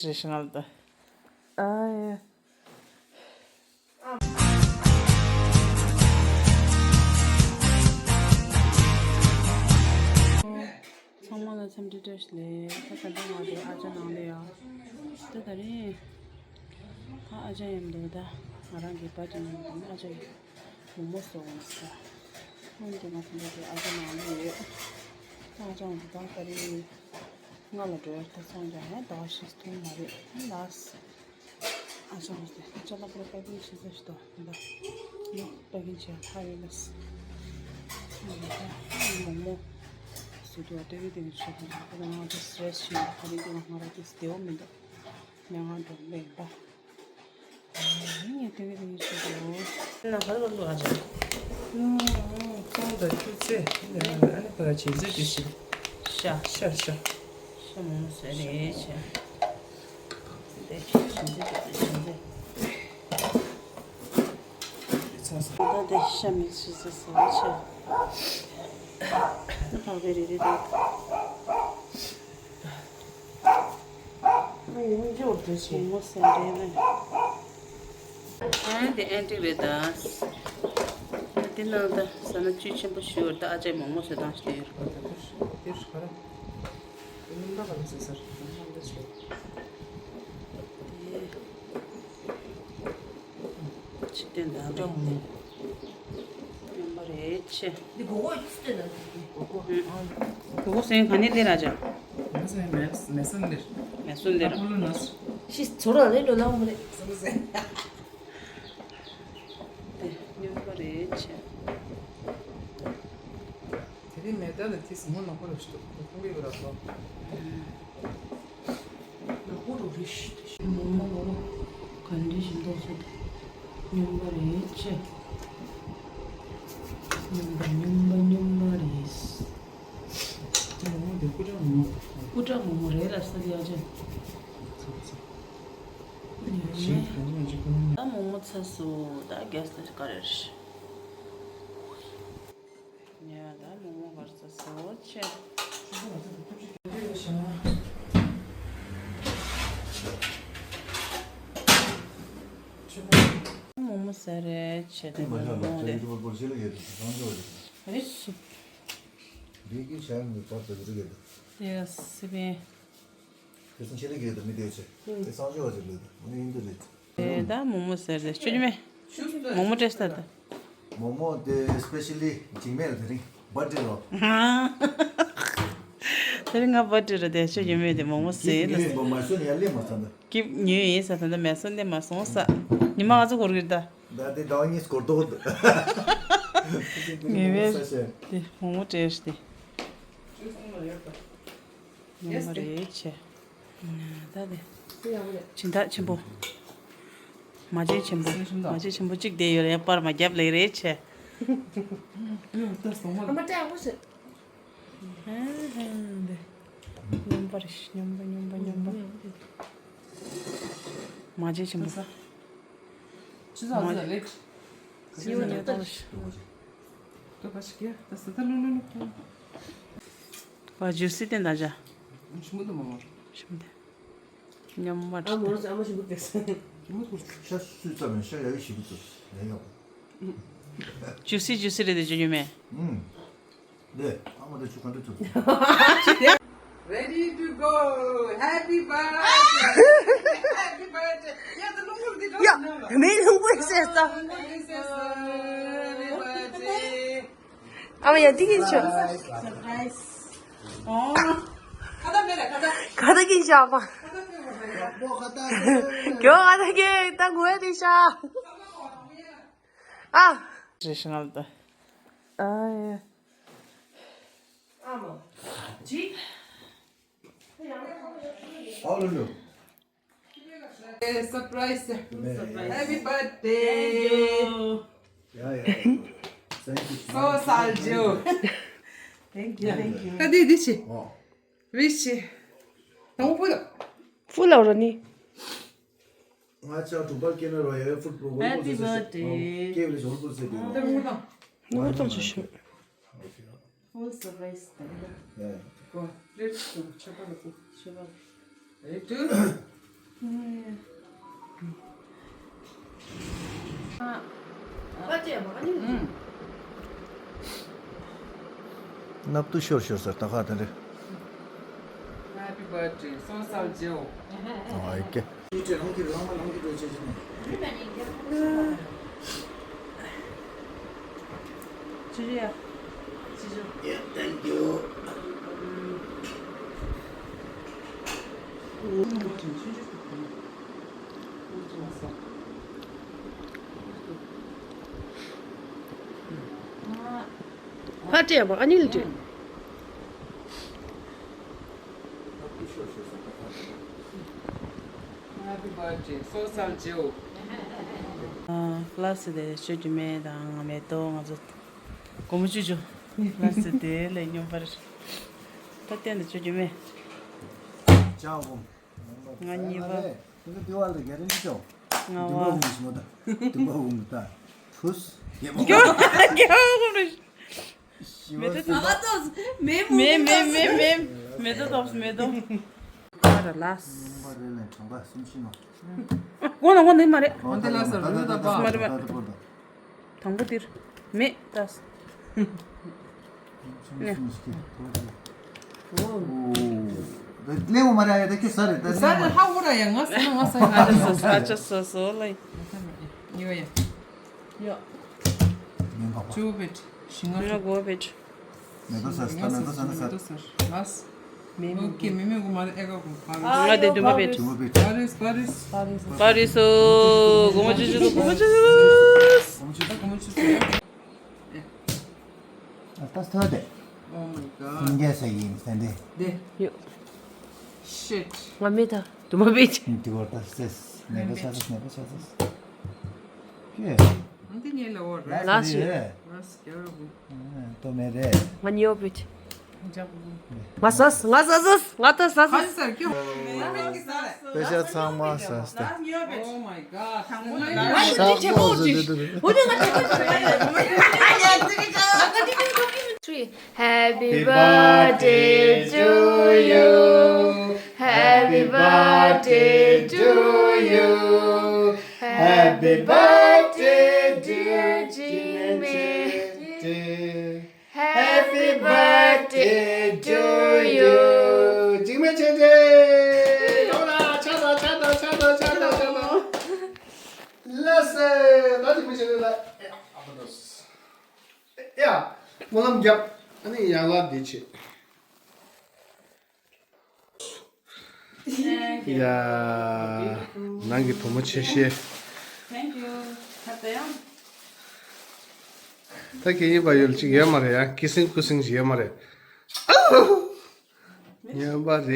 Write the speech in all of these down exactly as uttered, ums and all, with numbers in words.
རེ་ཞིག་ང་ལ་ད། ཨ་ཡ། ཚང་མ་ལ་འཚམས་འདྲི་བཀྲ་ཤིས་བདེ་ལེགས། ད་ད་ལྟ་ང་དེ་ཨ་ཅག་ནང་ལ་ཡོད། ད་ད་རེས་ད་ཨ་ཅག་མཉམ་དུ་ད་ང་རང་གི་པར་ཊི་ནང་དུ་ཨ་ཅག་གི་མོག་མོག་བཟོ་འོང་ཟེར། ཨང་དེ་ང་ད་ལྟ་དེ་ཨ་ཅག་ནང་ལ་ཡོད། ད་ཨ་ཅག་འོང་དུས་ད་ད་རེས་ང་ལ་འགྲོ་ཡག་ད་སོང་ཀྱང་ཡང་ཟླ་བ་ཞིག་ཐུང་མ་རེད་ལགས། ཨ་ཅག་ལགས་ཅ་ལག་པུ་ར་པེ་ཀིང་བྱེད་ས་ཞིག་འདུག་འདི་ནི་པེ་ཀིང་བྱས་ལྷག་ཡོད་ལགས། མོག་མོག་བཟོ་དུས་ཨ་ཏོ་བི་དེ་གི་ཆེད་དུ་ལགས་ད་ང་ཚོ་སི་ཊེ་རེ་སི་ཞིག་ཡོད། ད་རེས་དེ་ང་རང་གི་བདེ་བོ་མི་འདུག་མི་ང་འགྲོ་ལེ་ཡིན་པ། ངས་ཏོ་བི་དེ་གི་ཆེད་དུ། ན་ཧ་ལ་ལ་ལ་ཅག་ཚོང་དང་ཆུ་ཚོད་ཨ་ནི་ཕ་ག་བྱེད་ཚོད་དེ་ཞིག་ཤ་ཤ་ཤ། ཤ་མོག་མོག་ཟེར་རེད་ཆེ། འདི་ཞིམ་ཟས་ཀྱི་ཞིམ་ཟས། ད་འདི་ཤ་མིག་ཞིམ་ཟས་ཟེར་བ་ཆེ། ནི་ཕག་པའི་རེ་རེ་དང་། ཨ་ཡོང་འཇོག་འདི་ཞིམ་མོ་ཟེར་རེད་ལ། ཨ་འདི་ཨན་ཏིག་རེད་ད། འདི་ནང་ད་ཟ་ན་བཅུད་ཆེན་པོ་ཞུ་བར་ད་ཨ་ཅག་མོག་མོག་ཟེར་དང་ཞིག་ཡོད་རེད། སྣུམ་པ་ག་ལ་ཟེར་ཟེར། སྣུམ་པ་ཟེར། ཆིག་སྟོན་དང་སྟོན་ནས་སྨྱོན་པ་རེད་ཆེ། འདི་སྒོར་སྒོར་ཡིན་སྟོན་ན་འདི་སྒོར་སྒོར། སྒོར་སྒོར་ཟེར་ག་ནས་ལེན་ར་ཅག་མེ་སོན་ལེར། མེ་སོན་ལེར། ཨ་ཕོ་ལོ་ན་ཤི་ཚོ་ར་ལེ་ལོ་ལ་མ་རེད་སོ་ཟེར། དེ་སྨྱོན་པ་རེད་ཆེ། དེ་རིང་མེ་ཏ་ལ་ཏིས་མོ་ནག་པོ་རེད་ཤི་ཏོ་ཁོ་ཁོ་བི་བ་ར་ཏོ། ནག་པོ་རུ་རེ་ཤི་ཏོ་ཤི། མོ་མོ་ལོ་རོ་ག་འདྲ་ཞིག་འདུག་ཟེར་ཏེ་སྨྱོན་པ་རེད་ཆེ། སྨྱོན་པ་སྨྱོན་པ་སྨྱོན་པ་རེད། དེ་མོ་མོ་དེ་སྐུ་དྲག་མོ་མོ། སྐུ་དྲག་མོ་མོ་རེད་ལ་ས་དེ་ཡ་ཅན། ད་མོག་མོག་ཚར་སོང་། ད་གེ་སི་ལ་ག་རེ་རེད། ཡ་ད་མོག་མོག་གར་ཚར་སོང་ཆེ། མོག་མོག་ཟ་རེད་ཆེ། ད་མོག་མོག་རེད། རེད་སུ། ཡ་སི་པན། དེ་སང་ཆེད་ལས་གལ་དུ་མི་དེ་ཆེ། དེ་སང་ཆོས་བ་ཆེ་ལོས་དུ་ཨ་ནི་ཡིན་དུ་རེད། ཨེ་ད་མོག་མོག་ཟེར་རེད་ཆོས་ཉི་མེ། མོག་མོག་ཏྲེ་སི་ད་ད། མོག་མོག་དེ་སི་པེ་ཤ་ལི་འཇིགས་མེད་ལ་དེ་རིང་བར་ཐི་ཌེ་རོ། དེ་རིང་ང་བར་ཐི་ཌེ་རེད་དེ་ཆོས་ཉི་མེ་དེ་མོག་མོག་ཟེར་ལ། ངས་མ་མ་ཤོད་ནས་ཡར་སླེབས་མ་ཚར་ད། སྐྱིབས་ཉོས་ཡིན་ས་ད་ད་མེ་སོན་དེ་མ་སོང་ས། ཉི་མ་ང་ཚོ་འགོར་གི་རེད་ད། ད་དེ་ཟླ་བ་གཉིས་འགོར་ཏོག་ད། ངས་བས་དེ་མོག་མོག་ཏྲེ་སི་དེ། ཉམས་པ་རེད་ཆེ། ད་དེ། སྦྱིན་བདག་ཆེན་པོ། མ་བྱན་ཆེན་པོ། མ་བྱན་ཆེན་པོ་གཅིག་བསྡད་ཡོད་རེད་པར་མ་བརྒྱབ་ལེ་རེད་ཆེ། ཉམས་པ་རེད་ཉམས་པ་ཉམས་པ་ཉམས་པ་ཉམས་པ། མ་བྱན་ཆེན་པོ། ཅི་ཟ་ཟ་རེད། ཅི་ཡོད་ཉོ་ཐང་། ད་པ་ཞིག་ཡ་ད་ས་ད་ལུ་ལུ་ལུ། པ་ཇུ་སི་དེ་འདྲ་ཅག་ཞིམ་པོ་འདུག་མ་མ། ཞིམ་པོ་དེ། ཉམས་མ་ཨ་མོ་རོ་ཨ་མ་ཞིམ་པོ་དེ་ས། ཞིམ་པོ་འདུག་ཤ་སུས་བཙབས་ཡང་ཤ་ཡག་གི་ཞིམ་པོ་འདུག་ཡ་ཡག་ཇུ་སི་ཇུ་སི་རེད་དེ་ཇུ་ཉུ་མེ། ཨུམ། དེ་ཨ་མ་དེ་ཆུ་ག་འདྲ་འཐུང་། Ready to go. Happy birthday. Happy birthday. ཡ་ད་ལུང་པོ་འདི་ཡ་ལུང་པོ་ཟེར་ས། ལུང་པོ་འདི་ཟེར་ས། Happy birthday. ཨ་མ་ཡ་འདི་གིན་ཆོ། Surprise. ཨོ། ཁ་ད་མེད་ལ་ཁ་ད། ཁ་ད་གིན་ཆོ་ཨ་མ། ཁ་ད་མེད་ལ་ཁ་ད། གྱོ་ཁ་ད་གིན་ད་ངོ་ཡ་དེ་ཤ། ཨ། རེ་ཞིག་ང་ལ་ད། ཨ་ཡ། ཨ་མ། ཇི། ཨ་ལོ་ལོ། Surprise. Happy birthday. ཡ་ཡ། Thank you. So salju. Thank you, thank you. ད་འདི་འདི་ཆི། ཨོ། Wish. ད་འོ་ཕུ་ལ། ཕུ་ལ་ར་ནི། ང་ཅག་དྲུག་པར་སྐྱེས་ན་རོ་ཡ་ཕུ་ལ་ཕུ་ལ། Happy birthday. སྐྱེས་ལ་ཞོར་ཕུ་ལ་ཟེར་དུས། ནོར་ཙམ་ཞུ་ཞུ། Full surprise. Yeah. Go. Let's go. Chapa la pu. Chapa. Ready to? སྣབས་ཏུ་ཤོར་ཤོར་ཟེར་ད་ཁ་དེ་རེད། Happy birthday. སོ་སར་ཇེའོ། ཨ་ཨི་ཀེ། ཅི་རེད་ཡ། ཅི་རེད། Yeah, thank you. ཕ་སྤྲད་པ་ཨ་ནིལ་སྤྲད། Happy birthday. སོ་སར་ཇེའོ། ཨ་ཀླ་སི་དེ་སྤྱོད་རྒྱུ་མེད་དང་མེ་ཏོག་ང་ཚོ་སྒོར་མོ་བཅུ་བཅུ། ཀླ་སི་དེ་ལས་སྙོམས་པར། ད་གཏན་དུ་སྤྱོད་རྒྱུ་མེད། ཅའོ། ང་གཉིས་པ། ང་བ། ཕུས། རྒྱ་བ་གུམ་ད། རྒྱ་བ་གུམ་རེད། མེ་ཏོག་ཏོག་མེ་མེ་མེ་མེ། མེ་ཏོག་ཏོག་མེ་ཏོག་ཨ་ར་ལས། ཁོ་ན་ཁོ་ནི་མ་རེད། འོན་ཏེ་ལ་སར་རུ་ད་པ། མ་རེད་མ་རེད། དང་པོ་འདིར། མེ་ཏོག་ནས། ལེའུ་མ་ར་ཡ་ད་ཁྱོད་ཟ་རེད་ད། ཟ་རེད། ཧ་འུ་ར་ཡ་ང་ཟ་ན་ང་ཟ་ཡ། ཨ་ཅོ་སོ་སོ་ཨ་ཅོ་སོ་སོ་ལེ། ཡོ་ཡ། ཡོ། མེན་པ་པ། ཅུ་བེད། ཤིང་ང་ཅུ། གོ་བེད། མེ་ཏོག་ཟ་ཟ། མེ་ཏོག་ཟ་ཟ། ཟ། མེ་མེ། ཨོ་ཀེ། མེ་མེ་གོ་མ་རེད། ཨེ་ག་གོ་ཕ། ང་དེ་དུ་མ་བེད། དུ་མ་བེད། པ་རིས་པ་རིས། པ་རིས་སོ། གོ་མ་ཅུ་ཅུ་གོ་མ་ཅུ་ཅུ། གོ་མ་ཅུ་ཅུ། ཨ་ཏ་སྟོད་དེ། Oh my god. སེང་གེ་ཟེར་ཡིན་ཟེར་འདི། དེ། ཡོ། Shit. ང་མེད་ད། དུ་མ་བེད། འདི་བར་ད་སེས། ནེ་བ་ཤ་སེས། ནེ་བ་ཤ་སེས། ཀྱེ། འདི་ཉེ་ལ་འོ་ར། ལ་སི་རེད། ལ་སི་ཀྱེ་ར་བུ། ཨ་ཏོ་མེ་རེད། ང་ཉེ་བ་བེད། ང་ཟ་ང་ཟ་ཟ། ང་ད་ཟ་ཟ། ཁ་ཟ་ཀྱོ། དཔེ་ཆ་ཚང་མ་ཟ་ཟ། Oh my god. ས་ཁོ་ཟ་དུ་དུ་དུ། Three. Happy birthday to you. Happy birthday to you. Happy birthday, dear Jingmei. Happy birthday to you. འཇིགས་མེད་ཆེ་ཆེ། ཡོང་ལ་ཆ་ད་ཆ་ད་ཆ་ད་ཆ་ད་ཆ་ད། ལགས་སེ། ད་འཇིགས་མེད་ཆེ་ཆེ་ལ། ཨ་ཨ་པ་དོ། ཡ། སྨོན་ལམ་རྒྱབ། ཨ་ནི་ཡང་ལ་འདི་བྱེད། Thank you. ཡ། ནང་གི་བུ་མོ་ཆེ་ཤོས། Thank you. ད་ལྟ་ཡང་། ད་གི་ཡིན་པ་ཡོད་ཅིག་ཡོད་མ་རེད་ཡ། ཀི་སིང་ཀུ་སིང་ཅིག་ཡོད་མ་རེད། ཨ་ཧུ། ཡོད་པ་རེད།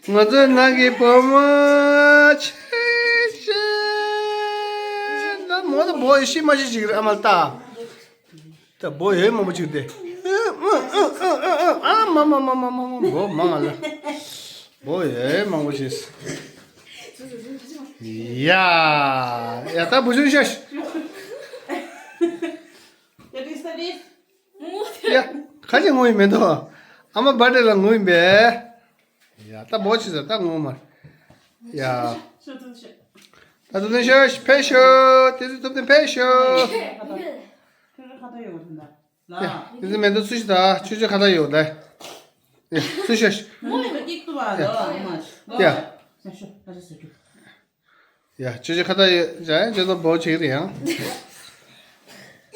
ང་ཚོའི་ནང་གི་བུ་མོ་ཆེ་ཤོས། ད་མོ་ད་བོ་ཡི་ཤི་མ་ཤི་ཅིག་རེད་ཨ་མ་ལྟ། ད་བོ་ཡོད་མང་པོ་ཅིག་སྟེ། ཨ་མ་མ་མ་མ་མ་མ། བོ་མང་ང་ལ། བོ་ཡོད་མང་པོ་ཅིག་ཡ། ཡ་ད་བུ་ཆུང་ཤོད། ཡ། ཁ་ཅིག་ངུ་ཡི་མེད་དོ། ཨ་མ་བར་ཌེ་ལ་ངུ་ཡི་མེད། ཡ་ད་བོ་ཆི་ཟེར་ད་ངུ་མ། ཡ། ད་དུ་ནི་ཤོད་ཕེ་ཤོད། དེ་ཚོ་ཐུབ་དེ་ཕེ་ཤོད། ཁྱོད་ཁ་ཏོ་ཡོད་ཟིན་ད། ཡ། དེ་ཚོ་མེ་ཏོག་ཚུ་ཤི་ད་ཆུ་ཆུ་ཁ་ཏོ་ཡོད་ད། ཡ། ཚུ་ཤོད། མོ་ཡི་ཀིག་ཏུ་བ་ད། ཡ། ཡ། ཤོད་ཨ་ཅེ་ཟེར་རྒྱུ། ཡ། ཅོ་ཅོ་ཁ་ཏ་ཡོད་ཅ་ཅོ་ཏོ་བོ་ཆིག་རེད་ཡང་།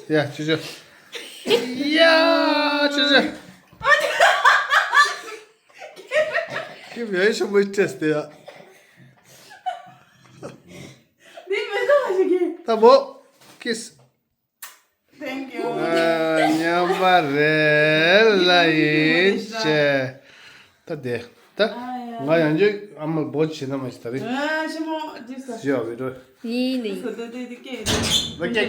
ཡ། ཅོ་ཅོ། ཡ། ཅོ་ཅོ། ཁྱོད་ཡོད་ཤོ་མོ་ཊེས་ཏེ་ཡ། འདི་མེ་ཏོག་ཞིག་གིས། ད་བོ། ཀིས། Thank you. ཨ། མཉམ་པ་རེད་ལ་ཡིན་ཅེ། ད་དེ། ད། ཨ་ཡ། ང་ཡང་ཅིག་ཨ་མ་བོ་བྱེད་ན་མ་ཞིག་ད་རེད། ཨ་ཞི་མོ་ཇི་སི་ཡ་བི་རོ། ཡིན་ནི། ད་དེ་དེ་ཀེ། ད་ཀེ།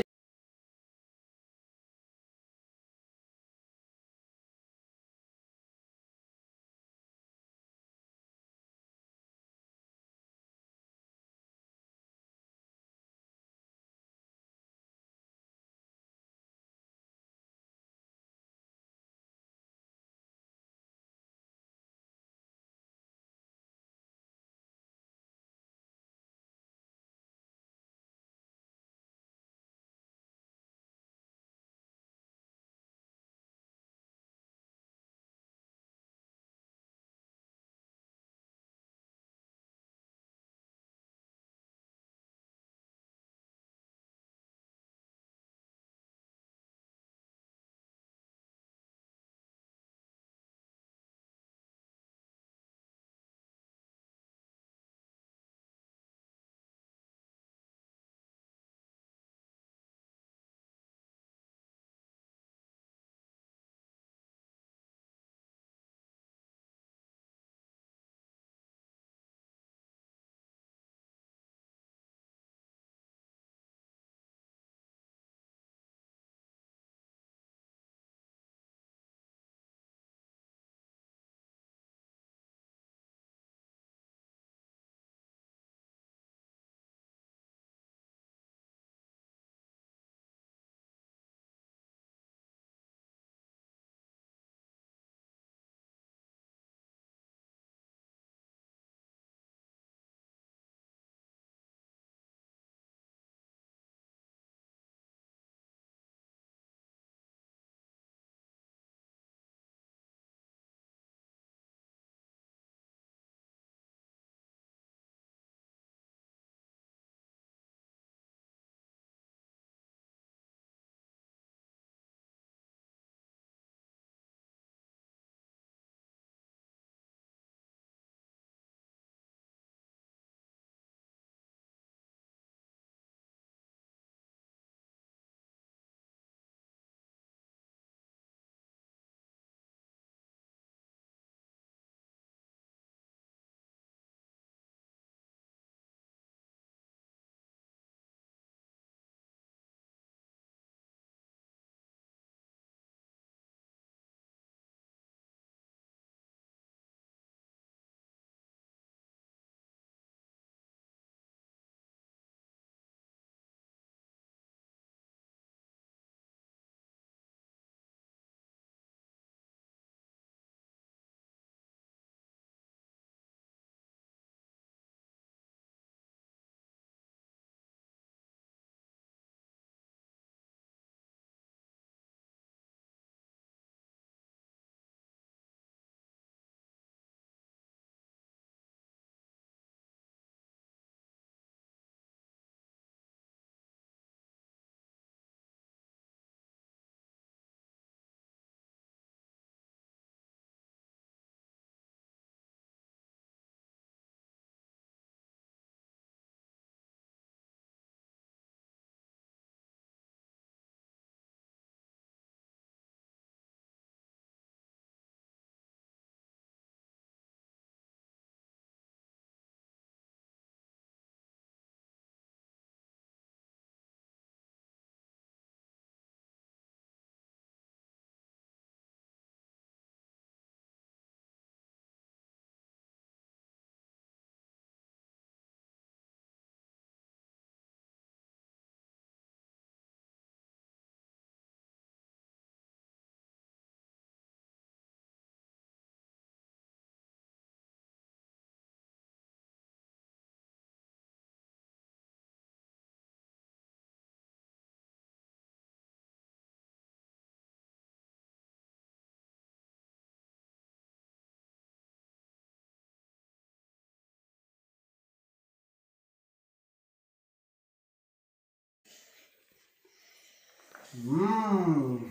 ཨུམ།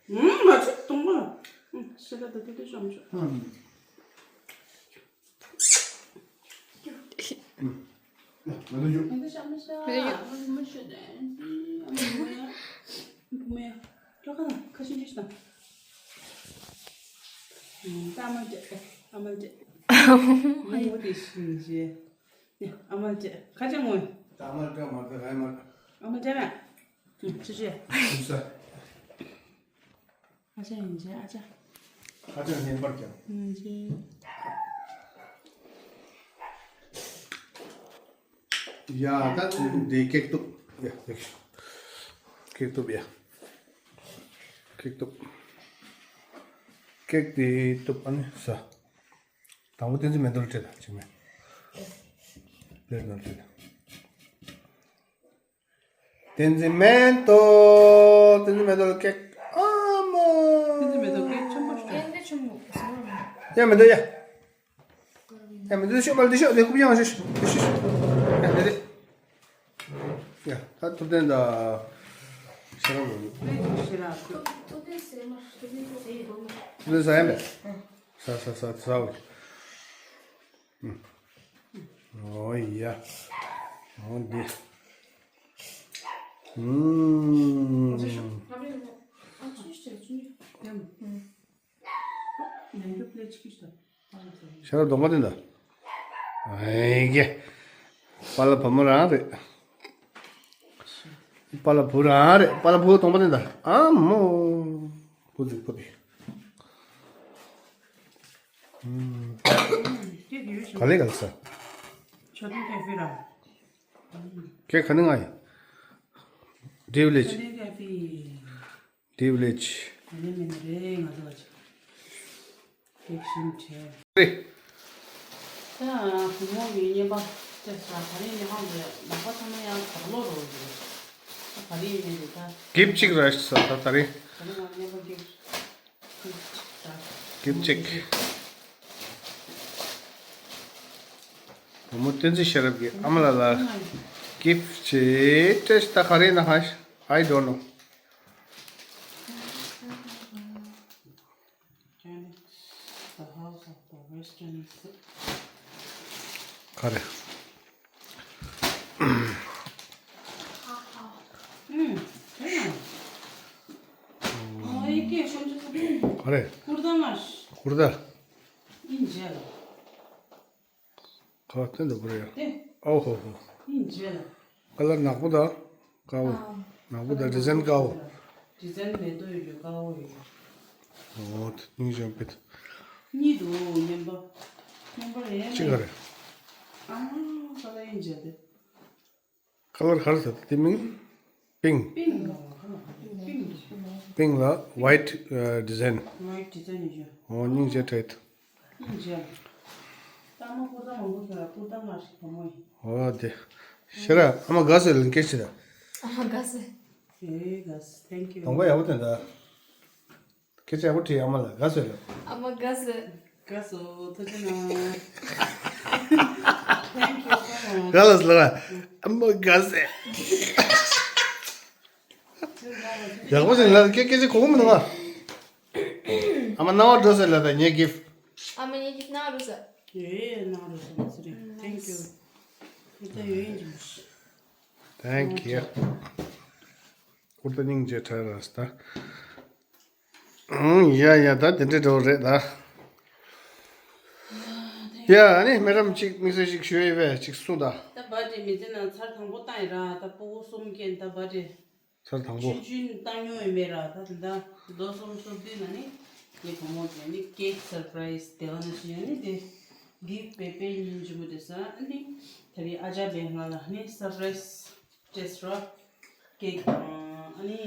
ཨུམ། ང་ཚོ་གཏོང་གོ། ཨུམ། ཤི་ལ་ད་དེ་དེ་ཤོམ་ཤོམ། ཨུམ། ང་ཚོ་ཡོད། ང་ཚོ་ཤ་མི་ཤ། ང་ཚོ་མི་ཤ་དེ། ཨ་མ་ཡ། ཨ་མ་ཡ། ཁ་ཤས་ཅིག་དང་། ཨུམ། ད་ཨ་མ་ཅེ། ཨ་མ་ཅེ། ཨ་མ་ཅེ། ཨ་མ་ཅེ། ཁ་ཅེ་ངོ་། ད་ཨ་མ་ཅེ་མ་ད་ཨ་མ། ཨ་མ་ཅེ་མ། ཅི་ཅི། ཨ་ཅག་ཡིན་ཅེ་ཨ་ཅག་ཨ་ཅག་ངན་པར་ཀྱང་། ཡིན་ཅེ། ཡ་ད་འདི་ཀེག་གཏུབ། ཡ་ཀེག་ཀེག་གཏུབ། ཡ་ཀེག་གཏུབ། ཀེག་དེ་གཏུབ། ཨ་ནི་ཟ། དང་པོ་བསྟན་འཛིན་མེ་ཏོག་ལ་སྤྲད་དང་། ཅིག་མེ། པླེཊ་ནང་སྤྲད་དང་། བསྟན་འཛིན་མེ་ཏོག། བསྟན་འཛིན་མེ་ཏོག་ལ་ཀེག་ཨ་མ། བསྟན་འཛིན་མེ་ཏོག་ཀེག་ཆེན་པོ་ཞིག་ཡ་འདི་ཆུང་ངུ་ཟེར་བ། ཡ་མེ་ཏོག་ཡ། ཡ་མེ་ཏོག་ཤོག་པ་འདི་ཤོག་འདི་རྐུབ་ཡངས་ཤོག་འདི་ཤོག་ཡ་འདི་རེད། ཡ་ད་ཐུབ་བསྟན་ད། ཤ་ར་མོ། ཐུབ་བསྟན་ཟེར་མ་ཐུབ་བསྟན་ཟེར་མ། ཐུབ་བསྟན་ཟ་ཡ་མེད། ཟ་ཟ་ཟ་ཟ་འོ། ཨོ་ཡ། ཨོ་འདི། ཨུམ། ཤ་ར་གདོང་པ་དེ་འདྲ། ཨེ་གེ། པ་ལགས་བུ་མོ་རང་རེད། པ་ལགས་བུ་རང་རེད། པ་ལགས་བུ་གདོང་པ་དེ་འདྲ། ཨ་མོ། བུ་ཟིག་བུ་དེ། ག་ལེ་ག་ལེ་ས། ཁྱོད་ཀྱི་ཁེ་ཕི་ར། ཁྱེད་ག་ནས་ང་ཡིན། ཌི་ཝི་ལེཇ། ཁྱོད་ཀྱི་ཁེ་ཕི། ཌི་ཝི་ལེཇ། ཨ་ནི་མིན་རེད་ང་ཚོ་ལ་ཅིག་ཀེག་ཤིང་བྲལ། རེད། ད་བུ་མོ་གི་བརྙན་པ་དེ་ས་ག་རེ་ནས་ཧང་རེད། ལག་པ་ཚང་མ་ཡང་གར་ལོག་རོགས་རེད། ད་ག་རེ་ཡིན་ནས་རེད་ད། གིབ་གཅིག་ར་ཤི་ས་ད་ད་རེད། ག་རེ་ང་བརྙན་པ་གིབ་གིབ་གཅིག་ད། གིབ་གཅིག་བུ་མོ་བསྟན་འཛིན་ཤེས་རབ་ཀྱི་ཨ་མ་ལགས་ལ་གིབ་ཅིག་སྤྲད་ཤི། ད་ག་རེ་ན་ཧ་ཤི། I don't know. Joining the House of the Western ག་རེ། ཨུམ། ཨོ་ཡེ་ཀེ་ཤོམ་ཅི་ས། ག་རེ། ཀུར་ཏ་ང་། ཀུར་ཏ། ཨིན་ཇེ་ལ། ཁ་ཐོན་འདུག་པ་རེད། དེ། ཨོ་ཧོ་ཧོ། ཡིན་རྗེས་ལ། ཀ་ལར་ནག་པོ་དང་དཀར་པོ། ཨ། ནག་པོ་དང་ཌི་ཛའིན་དཀར་པོ། ཌི་ཛའིན་མེ་ཏོག་ཡོད་རྒྱུ་དཀར་པོ་ཡོད་རྒྱུ། ཨོ་དེ་སྙིང་རྗེ་པེད། གཉིས་འདུག་ངན་པ། ངན་པ་རེད། ཅི་ག་རེད། ཨ་ཀ་ལར་ཡིན་རྗེས་དེ། ཀ་ལར་ག་རེ་ཟེར་དེ་མིང་། པིང་། པིང་ལ་ཀ་ལར་པིང་འདུག་པིང་ལ་ཝའིཊ་ཌི་ཛའིན། ཝའིཊ་ཌི་ཛའིན་ཡོད་རྒྱུ། ཨོ་སྙིང་རྗེ་དྲེད། ཨིན་ཇི། ཨ་མ་ཀུར་ཏ་མང་པོ་ཁྱེར་ལ་ཀུར་ཏ་མངགས་ཤིག་བུ་མོ་ཡིན། འོ་དེ། ཤེས་རབ་ཨ་མ་དགའ་སོང་ལན་སྐད་ཆ་དང་། ཨ་མ་དགའ་སོང་། ཨེ་དགའ་སོང་། Thank you. གདོང་པ་ཡག་པོ་དེ་འདྲ། སྐད་ཆ་ཡག་པོ་དྲིས་ཨ་མ་ལ་དགའ་སོང་ལ། ཨ་མ་དགའ་སོང་། དགའ་སོང་། ཐུགས་རྗེ་གནང་། Thank you so much. དགའ་ལ་སོང་ལ། ཨ་མ་དགའ་སོང་། ཡག་པོ་ཞིག་ལ་སྐད་སྐད་ཆ་གོ་གི་མི་འདུག་ཨ། ཨ་མ་སྣང་བ་འགྲོ་ཟེར་ལ་ད་ངའི་གིཕ། ཨ་མ་ངའི་གིཕ་སྣང་བ་འགྲོ་ཟེར། ཡོད་ཡོད་སྣང་བ་འགྲོ་ཟེར་མ་ཟེར་རེད། Thank you. ཁྱེད་ད་ཡོད་ཡིན་གྱི་མ་ཤི། Thank you. ཀུར་ཏ་སྙིང་རྗེ་དྲག་ར་ས་ད། ཨང་ཡ་ཡ་ད་དེ་འདྲ་འགྲོ་རེད་ད། ཡ་ཨ་ནི་མེ་ཌམ་གཅིག་དམིགས་བསལ་ཞིག་ཞུ་ཡས་ཡོད་པས་གཅིག་གསུངས་ད། ད་བར་ཌེ་མི་ཚེ་ནང་ཚར་དང་པོ་བཏང་ཡིན་ར། ད་སྤུ་གུ་གསུམ་སྐྱེས་ད་བར་ཌེ། ཚར་དང་པོ། ཆུང་ཆུང་བཏང་མྱོང་ཡོད་མེད་ར། ད་དེ་འདྲ་ལོ་གསུམ་སོ་བདུན་ན་ནི་ངའི་བུ་མོ་དེ་ནི་ཀེག་སར་པ་རའི་ཛི་དེ་ག་ནང་བཞིན་ནི་དེ་འདི་པེ་པེ་ཉིན་ཅི་མོ་དེ་ས་ཨ་ནི་ད་རེས་ཨ་ཅག་པས་ང་ལ་ནི་སར་པ་རའི་ཛི་སྤྲད་སོང་ར། ཀེག་དང་ཨ་ནི་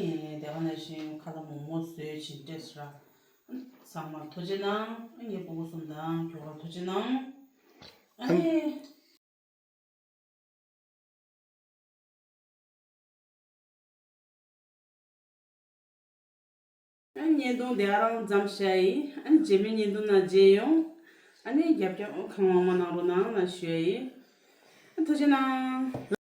དེ་ག་ནང་བཞིན་ཁ་ལག་མོག་མོག་བཟོས་བྱིན་སྤྲད་སོང་ར། ཚང་མར་ཐུགས་རྗེ་གནང་། ངའི་སྤུ་གུ་གསུམ་དང་ཁྱོ་གར་ཐུགས་རྗེ་གནང་། ཨ་ནི། ཨ་ནི་བརྙན་ཐུང་དེ་ཨ་རང་མཚམས་བཞག་ཡིན། ཨ་ནི་རྗེས་མའི་བརྙན་ཐུང་ནང་མཇལ་ཡོང་། ཨ་ནི་རྒྱབ་སྐྱོར་གང་མང་མང་གནང་རོགས་གནང་ལ་ཞུ་ཡ་ཡིན། ཨ་ཐུགས་རྗེ་གནང་།